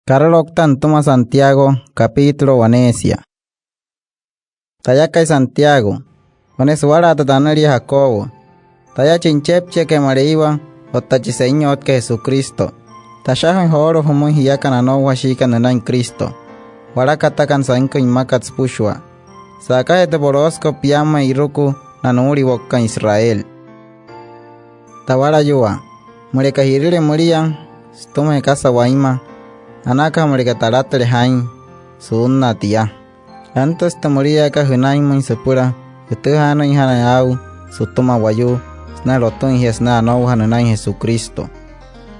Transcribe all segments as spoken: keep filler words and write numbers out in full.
Karaloukta nütüma Santiago, capítulo waneesia. Tayakai Santiago, wane suwala'ata tanülia Jacobo. Taya chi nüchepchiakai Maleiwa otta chi Senyotkai Jesucristo. Tashajüin joolu'u jümüin jiakana anoujashiikana nünain Cristo, walakatakana sainküin mmakat süpüshua, sa'akajee tü poloosükat piammüin e'iruku na nuu'uliwo'ukana Israel. Tawalayuwaa, müleka ji'rüle müliaa sütümajee kasa wainma, anakaja müleka talatüle jaa'in su'unnaa tia. Antüsü tü müliaakat jünainmüin süpüla jütüjaanüinjanain aa'u sütüma wayuu sünain lotüin jia sünain anoujaa nünain Jesucristo.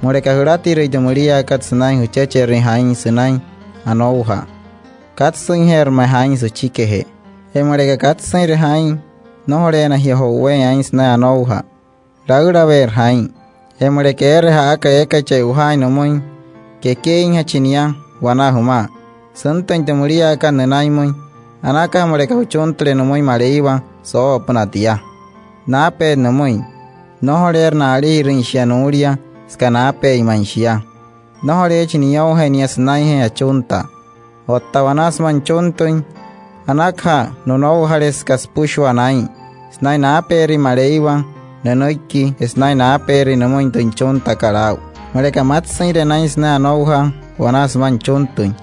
Müleka jülatirüin tü müliaakat sünain jüchecherüin jaa'in sünain anoujaa, katsüinjeerü ma'i jaa'in süchikijee. Je müleka katsüinre jaa'in, nnojoleena jia jo'uweein aa'in sünain anoujaa, laülaweerü jaa'in. Je müleka eere ja'aka eekai che'ojaain nümüin, kekiinjachi nia wanaa jümaa süntüin tü müliaakat nünainmüin. Anakaja müleka jüchuntüle nümüin Maleiwa soo'opünaa tia, naapeerü nümüin. Nnojoleerü na'alijirüin shia nuulia süka naapeein ma'i shia. Nnojoleechi niyoujain nia sünainjee achuntaa. Otta wanaa sümaa nüchuntüin, anakaja nünoujale süka süpüshua naa'in sünain naapeerüin Maleiwa nünüiki je sünain naapeerüin nümüin tü nüchuntakat aa'u. Müleka matsüinre naa'in sünain anoujaa wanaa sümaa nüchuntüin,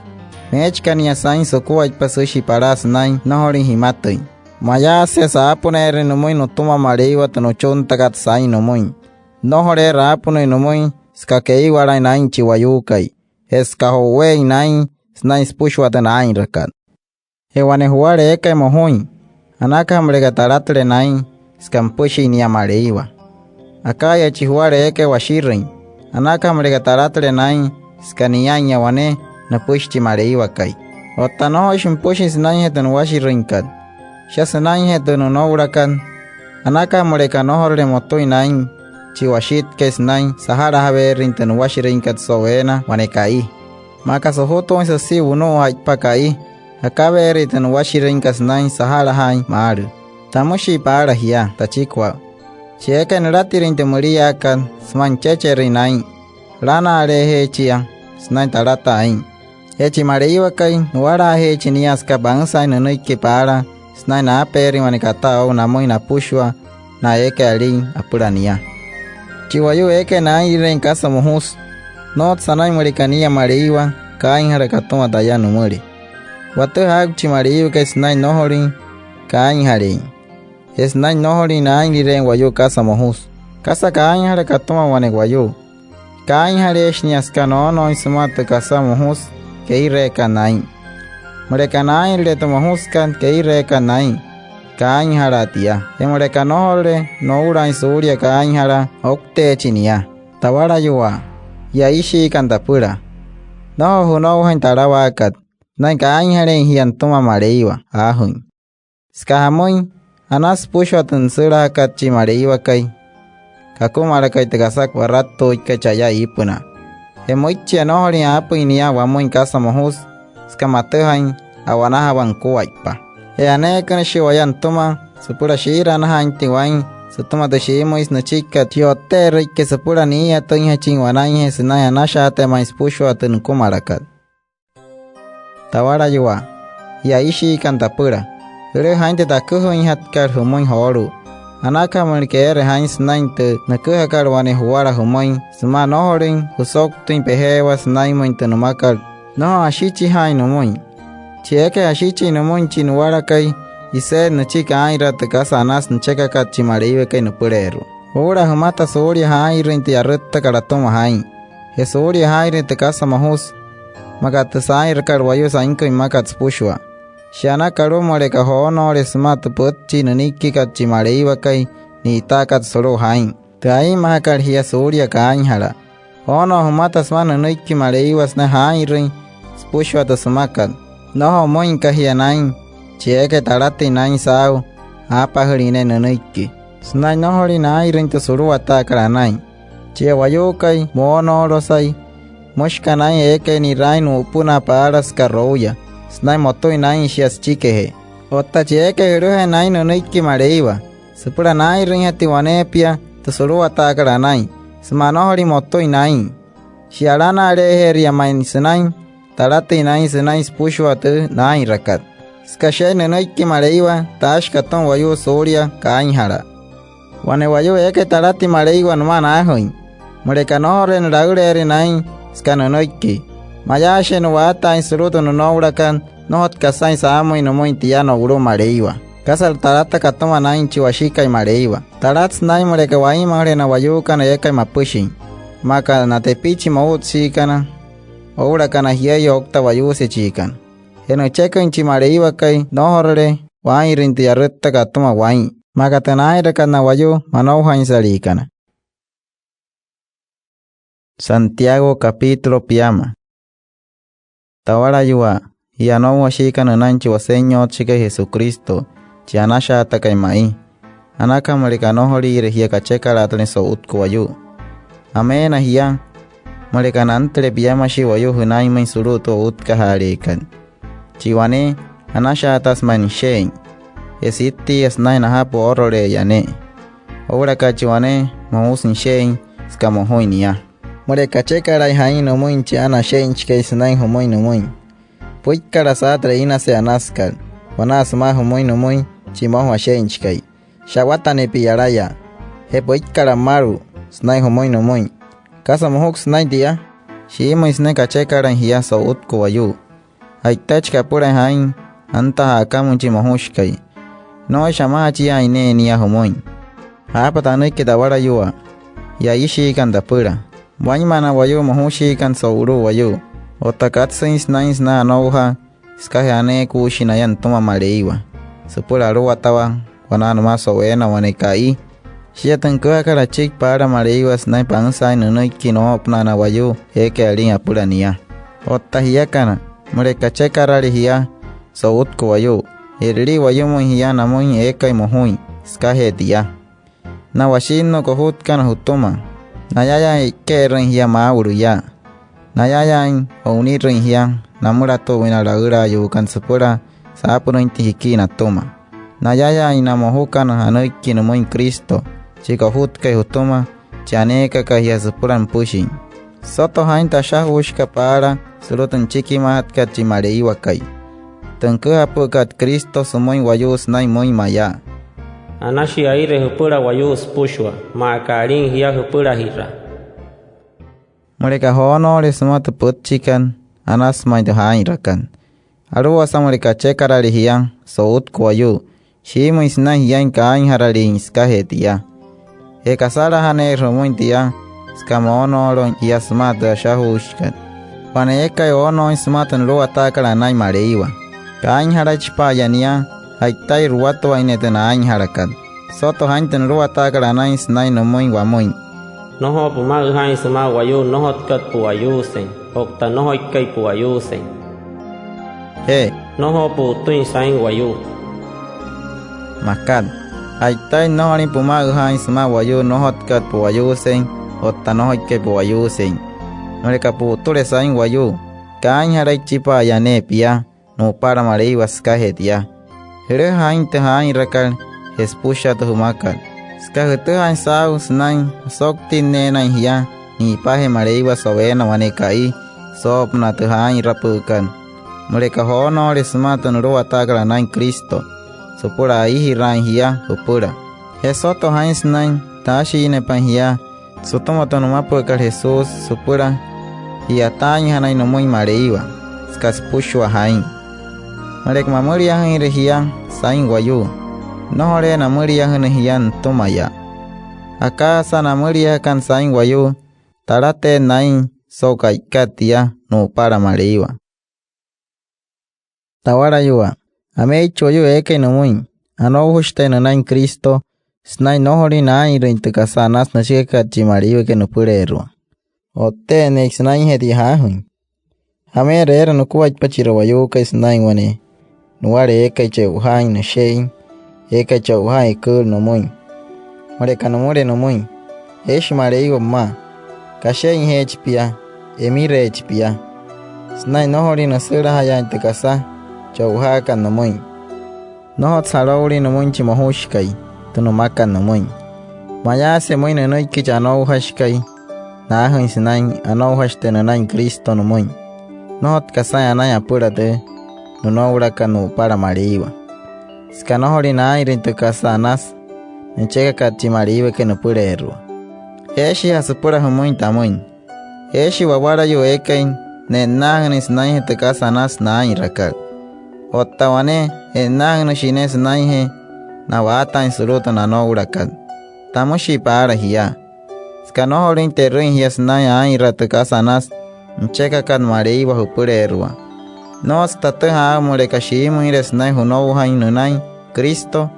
meechi aka nia saa'in sukuaippa süshi palaa sünain nnojolin jimatüin. Mayaasüje saapüneerüin nümüin nütüma Maleiwa tü nüchuntakat saa'in nümüin. Nnojoleerü aapünüin nümüin süka keiwalain naa'in chi wayuukai je süka jo'uweein naa'in sünain süpüshua tü naa'inrakat. Je wane juwala eekai mojuin, anakaja müleka talatüle naa'in süka nüpüshin nia Maleiwa. Aka'aya chi juwala eekai washirüin, anakaja müleka talatüle naa'in süka niainya wane nüpüshi chi Maleiwakai. Otta nnojoishi nüpüshin sünainjee tü nuwashirüinkat, shia sünainjee tü nünoulakat. Anakaja müleka nnojorule motüin naa'in chi washitkai sünain saja'lajaweerüin tü nuwashirüinkat so'uweena wane ka'i. Maa aka sujutuuin süsia wunu'u ja'ipa ka'i, akaweerüin tü nuwashirüinkat sünain saja'lajaain maalü. Tamüshii paala jia tachikua: Chi eekai nülatirüin tü müliaakat sümaa nüchecherüin naa'in, alana'aleejeechia sünain talataa aa'in. Je chi Maleiwakai, nuwalaajeechi nia süka pansaain nünüiki paala sünain naapeerüin wane kata o'u namüin napüshua na eekai alin apüla nia. Chi wayuu eekai naa'inrireein kasa mojusü, nnojotsü anain müleka nia Maleiwa kaainjalaka atüma taya nümüle. Watüjaa aa'uchi chi Maleiwakai sünain nnojolüin kaainjaleein je sünain nnojolüin naa'inrireein wayuu kasa mojusü. ¿Kasa kaainjalaka atüma wane wayuu? Kaainjaleeshi nia süka noonooin sümaa tü kasa mojusü kee'ireekat naa'in. Müleka naa'inrüle tü mojusükat kee'ireekat naa'in, kaainjalaa tia. Je müleka nnojorule noo'ulaain suulia kaainjalaa, oukteechi nia. Tawalayuwaa, jia aishiikana tapüla, nnojo jünoujain tü alawaakat sünain kaainjaleein jia nütüma Maleiwa, aajüin. Süka jamüin, anasü süpüshua tü nüsülajakat chi Maleiwakai, kakumalakai tü kasa warattuuikai cha'aya iipünaa. Je müichia nnojolin aapüin nia wamüin kasa mojusü süka matüjain a'wanajawaa nukuaippa. Je aneekünüshii waya nütüma süpüla shii'iranajaainjatüin waa'in sütüma tü shiimüinsü nüchikikat chi O'tte'erüikai süpüla nii'iyatüinjachin wanainjee sünain anashaatain ma'i süpüshua tü nükumalakat. Tawalayuwaa, jia aishiikana tapüla, jülüja jaa'in tü taküjüinjatkat jümüin joolu'u. Anakaja müleka eere jaa'in sünain tü nüküjakat wane juwala jümüin sümaa nnojolüin jüsouktüin pejeewa sünainmüin tü nümakat, nnojo jashichijaain nümüin. Chi eekai jashichin nümüin chi nuwalakai, iseerü nüchiki aa'inraa tü kasa anasü nüchekakat chi Maleiwakai nüpüleerua. Juu'ulaa jümata suulia jaa'inrüin tü yarüttakat atüma jaa'in je suulia jaa'inrüin tü kasa mojusü maa aka tü saa'inrakat wayuu sainküin mmakat süpüshua. Shia anaka alu'u müleka joonoole sümaa tü pütchi nünüikikat chi Maleiwakai ni'itaakat sulu'u jaa'in, tü aa'inmajakat jia suulia kaainjalaa. Joonoo jümata sümaa nünüiki Maleiwa sünain jaa'inrüin süpüshua tü sümakat. Nnojo müin aka jia naa'in chi eekai talatüin naa'in saa'u aapajülin ne'e nünüiki sünain nnojolin naa'inrüin tü suluwataakat anain. Chia wayuukai moonoolosai, müshi aka naa'in eekai ni'raain nu'upünaa paala süka rouya sünain motüin naa'in shia süchikijee. Otta chi eekai jülüjain naa'in nünüiki Maleiwa süpüla naa'inrüinjatüin waneepia tü suluwataakat anain sümaa nnojolin motüin naa'in, shia alana'aleejeeria ma'i sünain talatüin naa'in sünain süpüshua tü naa'inrakat. Süka shiain nünüiki Maleiwa, taashika atüma wayuu suulia kaainjalaa. Wane wayuu eekai talatüin Maleiwa nümaa naajüin, müleka nnojorule nülaüleerüin naa'in süka nünüiki, mayaashije nu'waataain sulu'u tü nünoulakat, nnojotsü kasain saamüin nümüin tia no'ulu'u Maleiwa. Kasa talataka atüma naa'in chi Washikai Maleiwa. Talatsü naa'in müleka wainmajüle na wayuukana eekai mapüshin, maa aka na tepichi mo'utshiikana oo'ulaka na jieyuu oukta wayuusechiikana. Je nücheküin chi Maleiwakai nnojorule waa'inrüin tü yarüttakat atüma waa'in, maa aka tü naa'inrakat na wayuu manoujainsaliikana. Santiago capítulo piama. Tawalayuwaa, jia anoujashiikana nünain chi Wasenyotsekai Jesucristo, chi anashaatakai ma'i, anakaja müleka nnojoliire jia kachekalaatüle so'utku wayuu. Jameena jia müleka nantüle piamashii wayuu jünainmüin sulu'u tü outkajaaleekat. Chi wane, anashaatasü ma'i nüshe'in, je sittiiya sünain najapü oorole'eya ne'e. Oo'ulaka chi wane, mojusü nüshe'in süka mojuin nia. Müleka kachekalaain jaa'in nümüin chi ana ashe'inchikai sünain jümüin nümüin: Püikkala, saatüra einase anasükat wanaa sümaa jümüin nümüin chi mmojo ashe'inchikai: Sha'wata ne'e piyalayaa. Je püikkala, mmalu'u sünain jümüin nümüin: ¿Kasa mojuka sünain tia? Shiimüin sünain kachekalaain jia so'utku wayuu. Ja'itaichi kapülain jaa'in, anta ja'akamüin chi mojushikai. Nnojoishi amajachiyaain ne'e nia jümüin. Jaapa tanüiki tawalayuwaa, jia aishiikana tapüla, wainma na wayuu mojushiikana so'ulu'u wayuu. Otta katsüinsü naa'in sünain anoujaa sükajee aneekuushin naya nütüma Maleiwa süpüla aluwatawaa wanaa nümaa so'uweena wane ka'i. Shia tü nüküjakat achiki paala Maleiwa sünain pansaain nünüiki noo'opünaa na wayuu eekai alin apüla nia. Otta jiakana, müleka kachekarale jia so'utku wayuu, e'rülii wayumüin jia namüin eekai mojuin sükajee tia. Na washinnuu kojutkana jütüma, nayayaain e'ike'erüin jia maa'ulu yaa. Nayayaain o'unirüin jia namülatu'umüin na laülaayuukana süpüla saapünüinjatüin jikii natüma. Nayayaain na mojukana anüiki nümüin Cristo, chi kojutkai jütüma, chi aneekakai jia süpüla nüpüshin. Soto jaa'in tü ashajuushikat paala sulu'u tü nüchikimaajatkat chi Maleiwakai, tü nüküjapü'ükat Cristo sümüin wayuu sünain müin mayaa: Anashii aire jüpüla wayuu süpüshua, maa aka alin jia jüpülajiraa. Müleka joonoole sümaa tü pütchikat, anasü ma'i tü jaa'inrakat. Alu'ujasa müleka kachekarale jia so'utku wayuu, shiimüin sünain jiain kaainjaraliin sükajee tia. Je kasalajaneerü jümüin tia süka moonooloin jia sümaa tü ashajuushikat. Wane eekai oonooin sümaa tü nuluwataakat anain Maleiwa, kaainjalaichipa'aya nia, ja'itairü watuain ne'e tü naainjalakat. Soto jaa'in tü nuluwataakat anain sünain nümüin wamüin: Nnojo püma'üjaain sümaa wayuu nnojotkat pu'wayuusein otta nnojoikai pu'wayuusein. Je nnojo pu'utüin saa'in wayuu. Makat, ja'itai nnojolüin püma'üjaain sümaa wayuu nnojotkat pu'wayuusein otta nnojoikai pu'wayuusein. Müleka pu'utüle saa'in wayuu, kaainjalaichipa'aya ne'e pia nu'upala Maleiwa sükajee tia. Jülüja jaa'in tü jaa'inrakat je süpüshua tü jümakat, süka jütüjaain saa'u sünain asouktünneenain jia ni'ipajee Maleiwa so'uweena wane ka'i soo'opünaa tü jaa'inrapü'ükat. Müleka joonoole sümaa tü nuluwataakat anain Cristo süpüla aijiraain jia jüpüla, je soto jaa'in sünain taashiinepain jia sütüma tü nümapü'ükat Jesús süpüla ji'yataainjanain nümüin Maleiwa süka süpüshua jaa'in. Müleka mamüliajüinre jia saa'in wayuu, nnojoleena amüliajünüin jia nütümaya. Akaajasa na amüliajakana saa'in wayuu, talateena aa'in so'u ka'ikat tia nu'upala Maleiwa. Tawalayuwaa, ameeichi wayuu eekai nümüin, anoujashitaya nünain Cristo sünain nnojolüin naa'inrüin tü kasa anasü nüshikat chi Maleiwakai nüpüleerua. O'tte'enneechi sünainjee tia jaajüin. Jameerü eere nukuaippa chira wayuukai sünain wane nuwala eekai che'ojaain nüshe'in, eekai che'ojaain eküülü nümüin. Müleka nümüle nümüin: Eeshi Maleiwa pümaa, kashe'injeechi pia, emireechi pia, sünain nnojolüin nüsülajayaain tü kasa che'ojaakat nümüin, nnojotsü jaloulin nümüin chi mojushikai tü nümakat nümüin. Mayaasüje müin nünüiki chi anoujashikai naajüin sünain anoujashitüin nünain Cristo nümüin. Nnojotsü kasain anain apüla tü nünoulakat nu'upala Maleiwa, süka nnojolüin naa'inrüin tü kasa anasü nüchekakat chi Maleiwakai nüpüleerua. Eeshija süpüla jümüin tamüin: eeshi wawalayuu eekai ne'nnaajünüin sünainjee tü kasa anasü naa'inrakat. Otta wane, e'nnaajünüshii ne'e sünainjee na'waataain sulu'u tü nanoulakat. Tamüshii paala jia: Süka nnojolüin te'rüin jia sünain aa'inraa tü kasa anasü nüchekakat Maleiwa jüpüleerua, nnojotsü tatüjaa aa'u müleka shiimüinre sünain jünoujain nünain Cristo.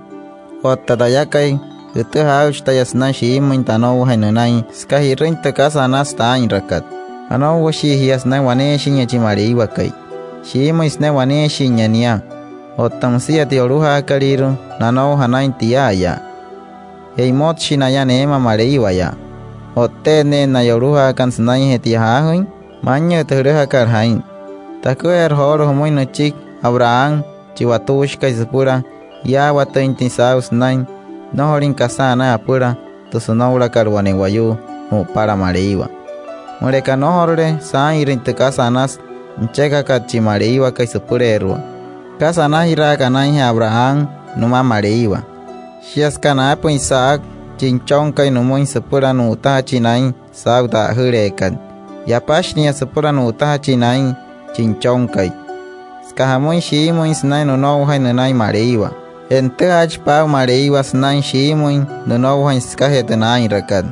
Otta tayakai, jütüjaa aa'uchi taya sünain shiimüin tanoujain nünain süka ji'rüin tü kasa anasü taa'inrakat. Anoujashii jia sünain waneeshinya chi Maleiwakai. Shiimüin sünain waneeshinya nia. Otta müsia tü yolujaakalüirua nanouja naa'in tia'aya. Je imotshi naya neema Maleiwaya. O'tte'enneena na yolujaakana sünainjee tia jaajüin, maa'inyüü tü jülüjakat jaa'in. Taküjeerü joolu'u jümüin nüchiki Abraham, chi watuushikai süpüla iyaawatüinjatüin saa'u sünain nnojolin kasain anain apüla tü sünoulakat wane wayuu nu'upala Maleiwa. Müleka nnojorule saa'inrüin tü kasa anasü nüchekakat chi Maleiwakai süpüleerua, ¿kasa anajiraaka anainjee Abraham nümaa Maleiwa? Shia süka naapüin Isaac, chi nüchonkai nümüin, süpüla nu'utajachin naa'in saa'u ta'ajüleekat. Yapashi nia süpüla nu'utajachin naa'in chi nüchonkai, süka jamüin shiimüin sünain nünoujain nünain Maleiwa. Je nütüjaachapa aa'u Maleiwa sünain shiimüin nünoujain sükajee tü naa'inrakat.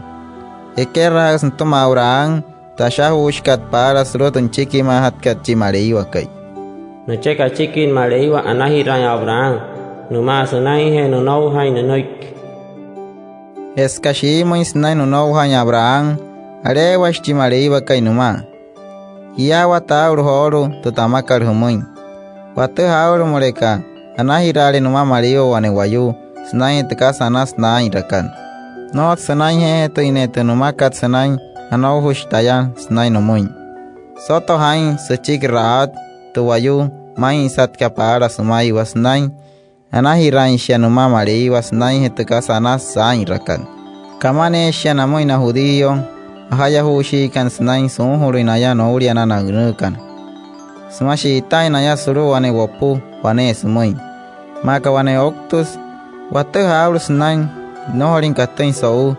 Ekeraajüsü nütüma Abraham tü ashajuushikat paala sulu'u tü nüchikimaajatkat chi Maleiwakai: Nücheka achikit Maleiwa anajiraain Abraham nümaa sünainjee nünoujain nünüiki. Je süka shiimüin sünain nünoujain Abraham, aleewashi chi Maleiwakai nümaa. Jiyaawata aa'ulu joolu'u tü tamakat jümüin. Watüjaa aa'ulu müleka anajiraale nümaa Maleiwa wane wayuu sünainjee tü kasa anasü naa'inrakat. Nnojotsü sünainjeejatüin ne'e tü nümakat sünain anoujüshi taya sünain nümüin. Soto jaa'in süchiki Rahab, tü wayuu maa'insatkat paala sümaiwa sünain anajiraain shia nümaa Maleiwa sünainjee tü kasa anasü saa'inrakat. Kamaneeshi shia namüin na judío ajayajuushiikana sünain suujulüin naya noulia na na'ünüükana, sümaa shi'itaain naya sulu'u wane wopu wanee sümüin. Maa aka wane ouktüsü, watüjaa aa'ulu sünain nnojolin katüin so'u,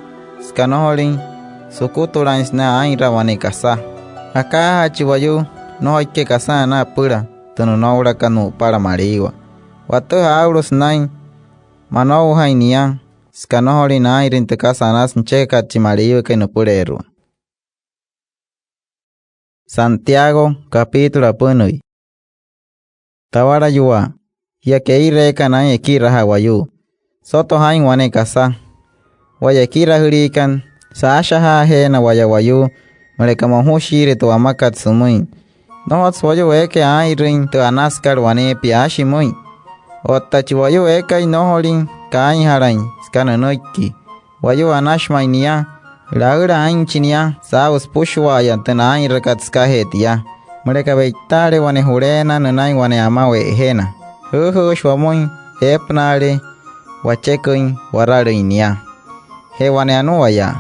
süka nnojolin sukutulaain sünain aa'inraa wane kasa. Akaajaa chi wayuu nnojoikai kasain anaa apüla tü nünoulakat nu'upala Maleiwa, watüjaa aa'ulu sünain manoujain nia, süka nnojolin naa'inrüin tü kasa anasü nüchekakat chi Maleiwakai nüpüleerua. Santiago, capítulo apünüin. Tawalayuwaa, jia kee'ireekana aa'in ekirajaa wayuu, soto jaa'in wane kasa. Waya ekirajüliikana, saashajaajeena waya wayuu müleka mojushiire tü wamakat sümüin. Nnojotsü wayuu eekai aa'inrüin tü anasükat waneepia, aashi müin. Otta chi wayuu eekai nnojolin kaainjalain süka nünüiki, wayuu anashi ma'i nia, laüla aa'inchi nia saa'u süpüshua'aya tü naa'inrakat sükajee tia. Müleka we'itaale wane juleena nünain wane ama we'ejena, jüüjüüshi wamüin eepünaale wacheküin waralüin nia. Je wane anuaya,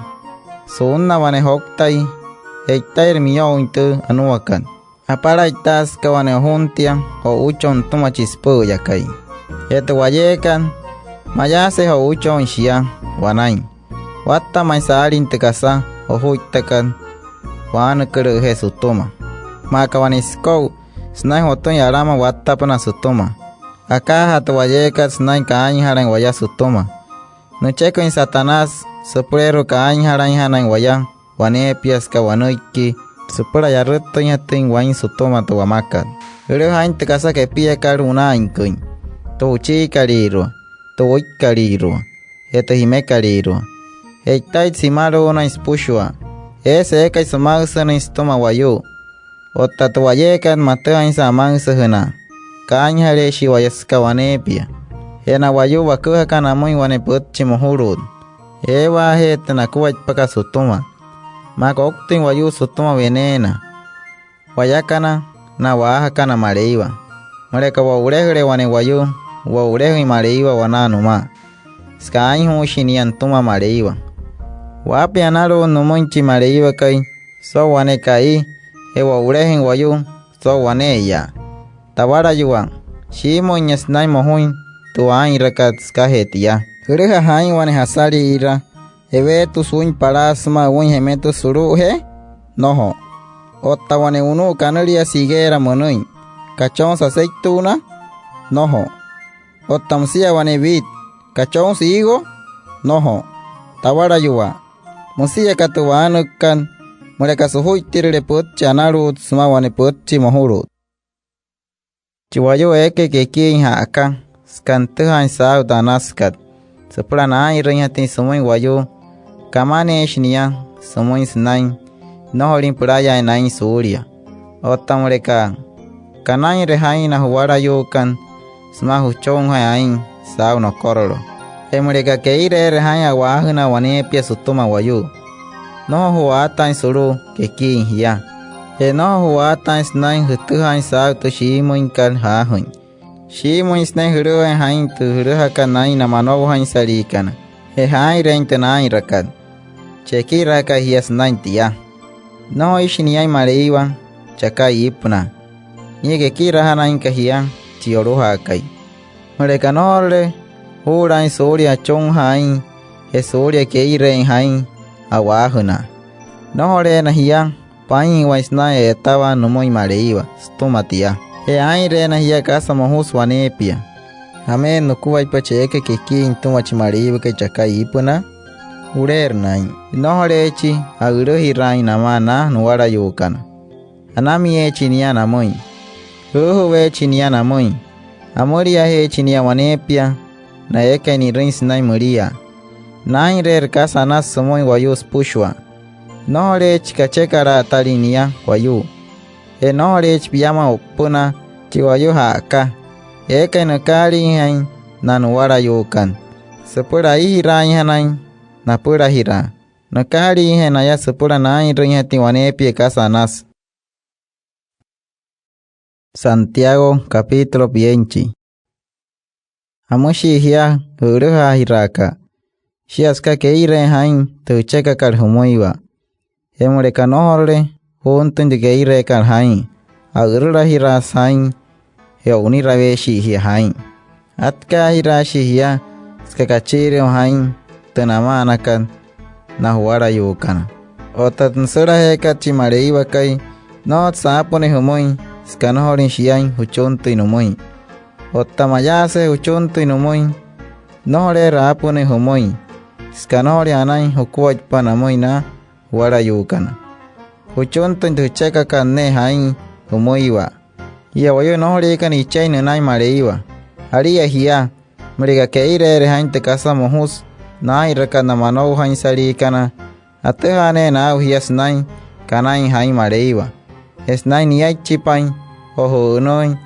su'unnaa wane jouktai, e'itairü miyo'uin tü anuakat, apalaittaasü süka wane ojuntia o'uchon nütüma chi süpü'üyakai. Je tü wayeekat, mayaasüje o'uchon shia wanain, watta ma'i saalin tü kasa ojuittakat waanükülü'üjee sütüma. Maa aka wane süko'u sünain jotüin alama wattapünaa sütüma, akaajaa tü wayeekat sünain kaainjalain waya sütüma. Nücheküin Satanás süpüleerua kaainjalainjanain waya waneepia süka wanüiki süpüla yarüttüinjatüin waa'in sütüma tü wamakat. Jülüjaa aa'in tü kasa kepiakat wuna'ainküin, tü wuchiikalüirua, tü wüikalüirua, je tü jimekalüirua. E'itaitsü jimalu'unain süpüshua, eesü eekai sümaüsünüin sütüma wayuu. Otta tü wayeekat, matüjainsü amaüsüjünaa, kaainjaleeshii waya süka waneepia. Je na wayuu waküjakana amüin wane pütchi mojulu'ut, eewaajee tü nakuaippakat sütüma. Maa aka ouktüin wayuu sütüma weneena, wayakana na a'waajakana Maleiwa. Müleka wo'ulejüle wane wayuu, wo'ulejüin Maleiwa wanaa nümaa, süka aainjuushin nia nütüma Maleiwa. Waapüin analu'ut nümüin chi Maleiwakai so'u wane ka'i, je wo'ulejüin wayuu so'u wane'eya. Tawalayuwaa, shiimüinya sünain mojuin tü waa'inrakat sükajee tia. Jülüja jaa'in wane jasali'iraa, eweetusü wüin palaasü sümaa wüin jemetüsü sulu'ujee, nnojo. Otta wane wunu'u kanüliasü higuera münüin, ¿kachonsü aceituuna? Nnojo. Otta müsia wane vid, ¿kachonsü higo? Nnojo. Tawalayuwaa, müsia aka tü waanükat, müleka sujuittirüle pütchi analu'ut sümaa wane pütchi mojulu'ut. Chi wayuu eekai kekiin ja'aka, süka nütüjaain saa'u tü anasükat süpüla naa'inrüinjatüin sümüin wayuu, kamaneeshi nia sümüin sünain nnojolin pülayaain naa'in suulia. Otta müleka kanainre jaa'in na juwalayuukana sümaa jüchonjaain aa'in saa'u nokorolo, je müleka kee'ireere jaa'in a'waajünaa waneepia sütüma wayuu, nnojo ju'waataain sulu'u kekiin jia. Je nnojo ju'waataain sünain jütüjaain saa'u tü shiimüinkat jaajüin. Shiimüin sünain jülüjain jaa'in tü jülüjakat naa'in na manoujainsaliikana je jaa'inreein tü naa'inrakat. Chi ekiraakai jia sünain tia, nnojoishi niain Maleiwa chakai iipünaa. Nia kekirajanainka jia chi yolujaakai. Müleka nnojorule juu'ulaain suulia achonjaa aa'in je suulia kee'ireein jaa'in a'waajünaa, nnojoleena jia paa'inwain sünain e'yatawaa nümüin Maleiwa sütüma tia. Je aa'inreena jia kasa mojusü waneepia. ¿Jameerü nukuaippa chi eekai kekiin nütüma chi Maleiwakai chakai iipünaa? Juleerü naa'in. Nnojoleechi a'ülüjiraain namaa na nuwalayuukana. Anamieechi nia namüin. Jüüjüweechi nia namüin. Amüliajeechi nia waneepia na eekai ni'rüin sünain müliaa. Naa'inreerü kasa anasü sümüin wayuu süpüshua. Nnojoleechi kachekalaatalin nia wayuu. Je nnojoleechi piama o'upünaa chi wayuu ja'aka eekai nükaaliijain na nuwalayuukana süpüla aijiraainjanain napülajiraa. Nükaaliijain naya süpüla naa'inrüinjatüin waneepia kasa anasü. Santiago capítulo pienchi. Jamüshii jia jü'ülüjaajiraaka. Shia süka kee'ireein jaa'in tü jüchekakat jümüiwa. Je müleka nnojorule juuntüin tü kee'ireekat jaa'in, a'ürülajiraasü jaa'in je o'uniraweeshii jia jaa'in. Atkaajiraashii jia süka kachiirua jaa'in tü nama'anakat na juwalayuukana. Otta tü nüsülajeekat chi Maleiwakai, nnojotsü aapünüin jümüin süka nnojolüin shiain jüchuntüin nümüin. Otta mayaasüje jüchuntüin nümüin, nnojoleerü aapünüin jümüin süka nnojolüin anain jukuaippa namüin na juwalayuukana. Jüchuntüin tü jüchekakat ne'e jaa'in jümüiwa. Jia wayuu nnojoliikana ichein nünain Maleiwa, jalia jia, müleka kee'ireere jaa'in tü kasa mojusü naa'inrakat na manoujainsaliikana, atüjaa ne'e naa'u jia sünain kanain jaa'in Maleiwa je sünain niaichipain o jü'ünüüin.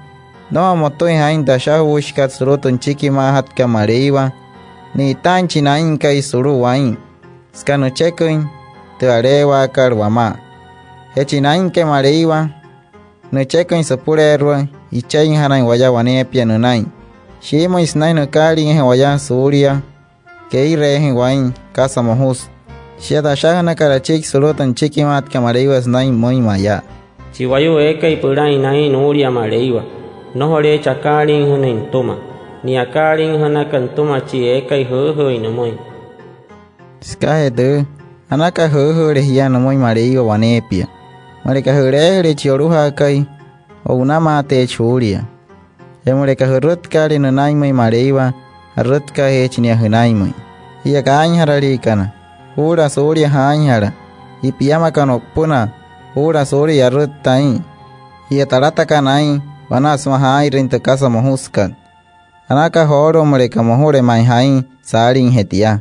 Nnojo motüin jaa'in tü ashajuushikat sulu'u tü nüchikimaajatkat Maleiwa. Ni'itaain chi Naa'inkai sulu'u waa'in süka nücheküin tü aleewaakat wamaa. Je chi Naa'inkai Maleiwa, nücheküin süpüleerua icheinjanain waya waneepia nünain. Shiimüin sünain nükaaliijain waya suulia kee'ireejüin waa'in kasa mojusü. Shia tü ashajünakat achiki sulu'u tü nüchikimaajatkat Maleiwa sünain müin mayaa: Chi wayuu eekai pülain naa'in nuulia Maleiwa, nnojoleechi akaaliijünüin nütüma. Nia akaaliijünaka nütüma chi eekai jüüjüüin nümüin. Sükajee tüü, anakaja jüüjüüle jia nümüin Maleiwa waneepia. Müleka jüleejüle chi yolujaakai, o'unamaateechi juulia. Je müleka jürütkaale nünainmüin Maleiwa, arütkaajeechi nia jünainmüin. Jia kaainjaraliikana, juu'ulaa suulia jaainjala. Jia piamakana o'upünaa, juu'ulaa suulia yarüttaa aa'in. Jia talatakana aa'in, wanaa sümaa jaa'inrüin tü kasa mojusükat. Anakaja joolu'u müleka mojule ma'i jaa'in saaliijee tia.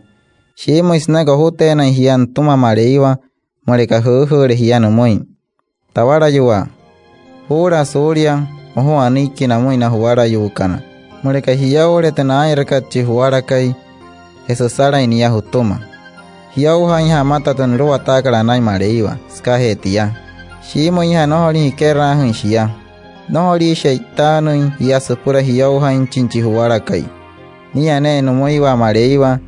Shiimüin sünain kojuteenain jia nütüma Maleiwa müleka jüüjüüle jia nümüin. Tawalayuwaa, juu'ulaa suulia mojuu anüiki namüin na juwalayuukana. Müleka jiyoujüle tü naa'inrakat chi juwalakai je süsalain nia jütüma, jiyoujainja'a mata tü nuluwataakat anain Maleiwa sükajee tia. Shiimüinja'a nnojolin jikeraajüin shia. Nnojoliishii e'itaanüin jia süpüla jiyoujainjachin chi juwalakai. Nia ne'e nümüiwa Maleiwa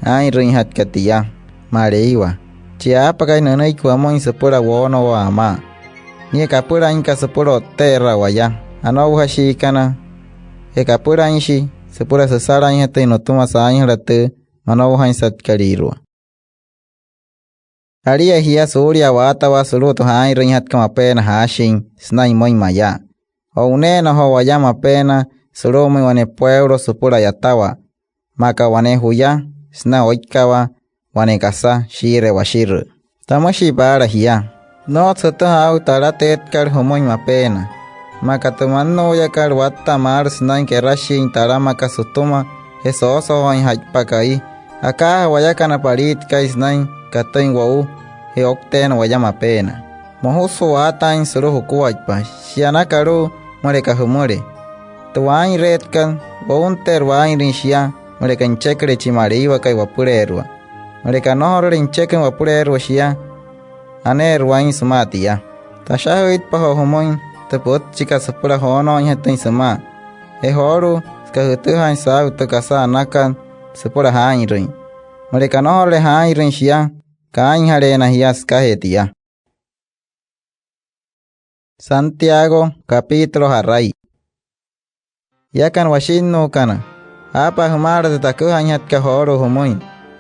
aa'inrüinjatka tia, Maleiwa, chi aapakai nünüiki wamüin süpüla woonowaa amaa. nia kapülainka süpüla o'tte'eraa waya anoujashiikana, je kapülainshi süpüla süsalainjatüin nütüma saainjala tü manoujainsatkalüirua. Jalia jia suulia a'waatawaa sulu'u tü jaa'inrüinjatkat mapeena jaashin sünain müin mayaa: O'uneena joo waya mapeena sulu'umüin wane pueulo süpüla a'yatawaa, maa aka wane juya sünain oikkawaa wane kasa shii'iree washirüü. Tamüshii paala jia: Nnojotsü jütüjaa aa'u tü alateetkat jümüin mapeena, maa aka tü mannu'uyakat watta'a maalü sünain kerashiin tü alamaka sütüma je soosojooin ja'ipa ka'i. Akaaja wayakana paliit ka'i sünain katüin wo'u je oukteena waya mapeena. Mojusü ju'waataain sulu'u jukuaippa, shia anaka alu'u müleka jümüle. Tü waa'inreetkat, wounteerü waa'inrüin shia müleka nücheküle chi Maleiwakai wapüleerua. Müleka nnojorule nücheküin wapüleerua shia, aneerü waa'in sümaa tia. Tashajüitpa joo jümüin tü pütchikat süpüla joonooinjatüin sümaa. Je joolu'u, süka jütüjaain saa'u tü kasa anakat süpüla jaa'inrüin, müleka nnojorule jaa'inrüin shia, kaainjaleena jia sükajee tia. Santiago, capítulo ja'rai. Jiakana washinnuukana, jaapa jümaala tü taküjainjatkat joolu'u jümüin.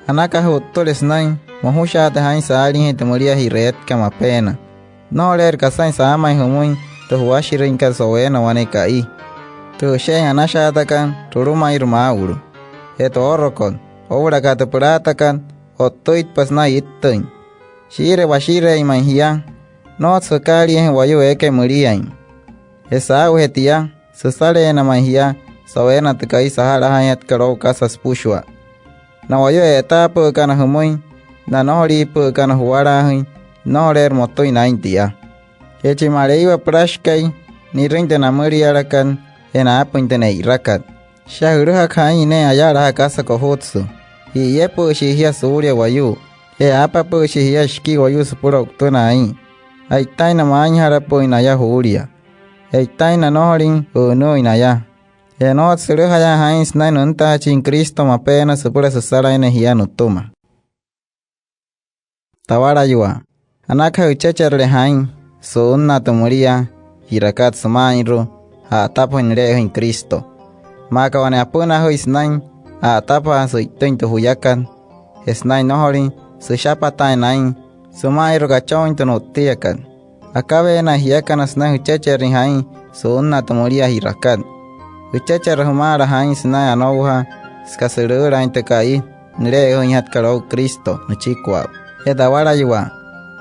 Anakaja ju'ttüle sünain mojushaatain jaa'in saaliijee tü müliaa ji'reetkat mapeena. Nnojoleerü kasain saamain jümüin tü juwashirüinkat so'uweena wane ka'i, tü jüshe'in anashaatakat rulumainrü maa'ulu, je tü oorokot oo'ulaka tü pülaatakat o'ttüitpa sünain ittüin. Shii'iree washireein ma'i jia, nnojotsü jükaaliijain wayuu eekai müliain. Je saa'ujee tia, süsaleena ma'i jia so'uweena tü ka'i saja'lajaainjatkat oo'u kasa süpüshua. Na wayuu e'etaapü'ükana jümüin, na nnojoliipü'ükana juwalaajüin, nnojoleerü motüin naa'in tia. Je chi Maleiwa Pülashikai, ni'rüin tü namülialakat je naapüin tü ne'irakat. Shia jülüjaka jaa'in ne'e ayalajaa kasa kojutsü. Ji'iyepü'üshii jia suulia wayuu, je aapapü'üshii jia shikii wayuu süpüla o'utünaa aa'in. Ja'itaina maainjalapü'üin naya juulia. Ja'itaina nnojolin jü'ünüüin naya. Je nnojotsü jülüjayaain jaa'in sünain nüntajachin Cristo mapeena süpüla süsalaine jia nütüma. Tawalayuwaa, anakaja jüchecherüle jaa'in su'unnaa tü müliaa ji'rakat süma'inru'u ja'atapajüin nüle'ejüin Cristo, maa aka wane apünajüi sünain a'atapajaa sü'itüin tü juyakat je sünain nnojolin süshapataain naa'in süma'inru'u kachooin tü nu'ttiakat. Akaweena jiakana sünain jüchecherüin jaa'in su'unnaa tü müliaa ji'rakat. Jüchechera jümaala jaa'in sünain anoujaa süka sülü'ülaain tü ka'i nüle'ejüinjatkat o'u Cristo nüchikua. Je tawalayuwaa,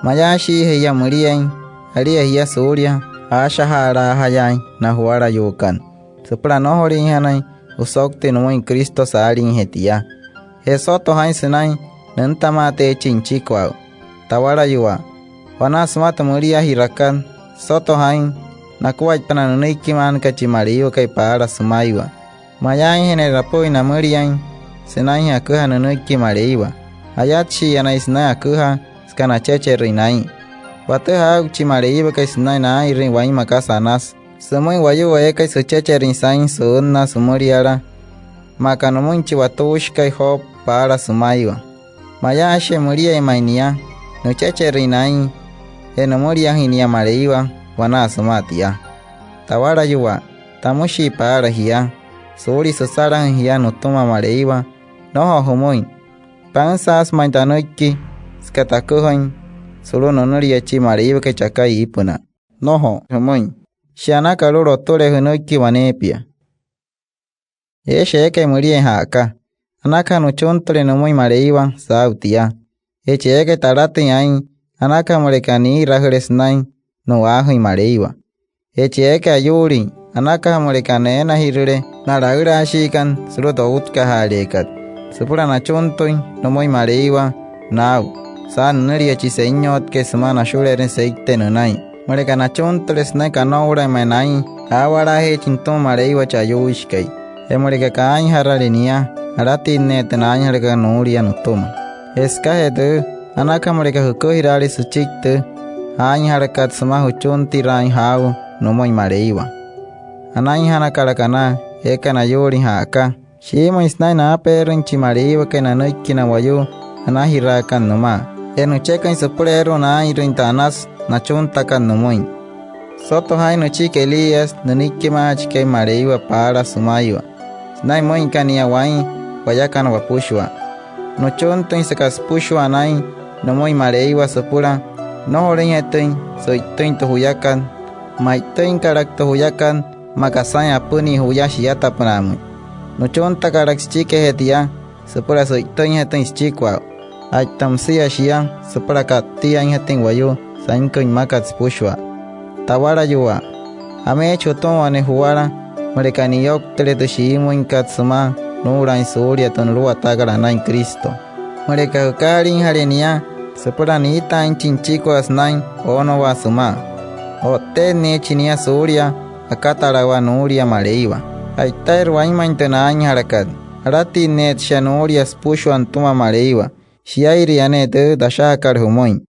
mayaashiije jia müliain, jalia jia suulia aashaja'alaajayaain na juwalayuukana süpüla nnojoliinjanain jüsouktüin nümüin Cristo saaliijee tia. Je soto jaa'in sünain nüntamaateechin nüchikua. Tawalayuwaa, wanaa sümaa tü müliaa ji'rakat, soto jaa'in nakuaippa na nünüikimaanakat chi Maleiwakai paala sümaiwa. Mayaainje ne'e napü'üin namüliain sünainjee aküjaa nünüiki Maleiwa. Ayatshii yaa naya sünain aküjaa süka nachecherüin naa'in. Watüjaa aa'u chi Maleiwakai sünain naa'inrüin wainma kasa anasü sümüin wayuu eekai süchecherüin saa'in su'unnaa sümüliala, maa aka nümüin chi watuushikai Job paala sümaiwa. Mayaashije müliain ma'i nia, nüchecherüin naa'in je nümüliajüin nia Maleiwa wanaa sümaa tia. Tawalayuwaa, tamüshii paala jia: Suulia süsalajüin jia nütüma Maleiwa, nnojo jümüin: Pansaasü ma'i tanüiki süka taküjain sulu'u nünülia chi Maleiwakai chakai iipünaa. Nnojo jümüin: Shia anaka alu'u lotüle jünüiki waneepia. Eeshi eekai müliain ja'aka, anakaja nüchuntüle nümüin Maleiwa saa'u tia. Je chi eekai talatüin aa'in, anakaja müleka nii'irajüle sünain nu'waajüin Maleiwa. Je chi eekai ayuulin, anakaja müleka neenajirüle na laülaashiikana sulu'u tü outkajaaleekat süpüla nachuntüin nümüin Maleiwa naa'u saa'u nünülia chi Senyotkai sümaa nashule'erüin seite nünain. Müleka nachuntüle sünain kanoulaain ma'i naa'in, aawalaajeechi nütüma Maleiwa chi ayuuishikai. Je müleka kaainjarale nia, alatinneerü tü naainjalakat nuulia nütüma. Je sükajee tüü, anakaja müleka jüküjiraale süchiki tü jaainjalakat sümaa jüchuntiraain jaa'u nümüin Maleiwa. Anainjanakalaka na eekana ayuulin ja'aka, shiimüin sünain naapeerüin chi Maleiwakai nanüiki na wayuu anajiraakana nümaa je nücheküin süpüleerua naa'inrüin tü anasü nachuntakat nümüin. Soto jaa'in nüchiki Elías nünüikimaajachikai Maleiwa paala sümaiwa sünain müin aka nia waa'in wayakana wapüshua. Nüchuntüin süka süpüshua naa'in nümüin Maleiwa süpüla nnojolüinjatüin sü'itüin tü juyakat, ma'itüinkalaka tü juyakat maa aka saa'in apünüin juya shiatapünaamüin. Nüchuntakalaka süchikijee tia süpüla sü'itüinjatüin süchikua. A'ita müsia shia süpüla ka'ttiainjatüin wayuu sainküin mmakat süpüshua. Tawalayuwaa, jameechi jütüma wane juwala müleka niyouktüle tü shiimüinkat sümaa nuu'ulaain suulia tü nuluwataakat anain Cristo. Müleka jükaaliijale nia süpüla niitaainjachin nüchikua sünain oonowaa sümaa, o'tte'enneechi nia suulia akatalawaa nuulia Maleiwa. Ja'itairü wainmain tü naainjalakat, alatinneechi shia nuulia süpüshua nütüma Maleiwa shiairia ne'e tü tashajakat jümüin.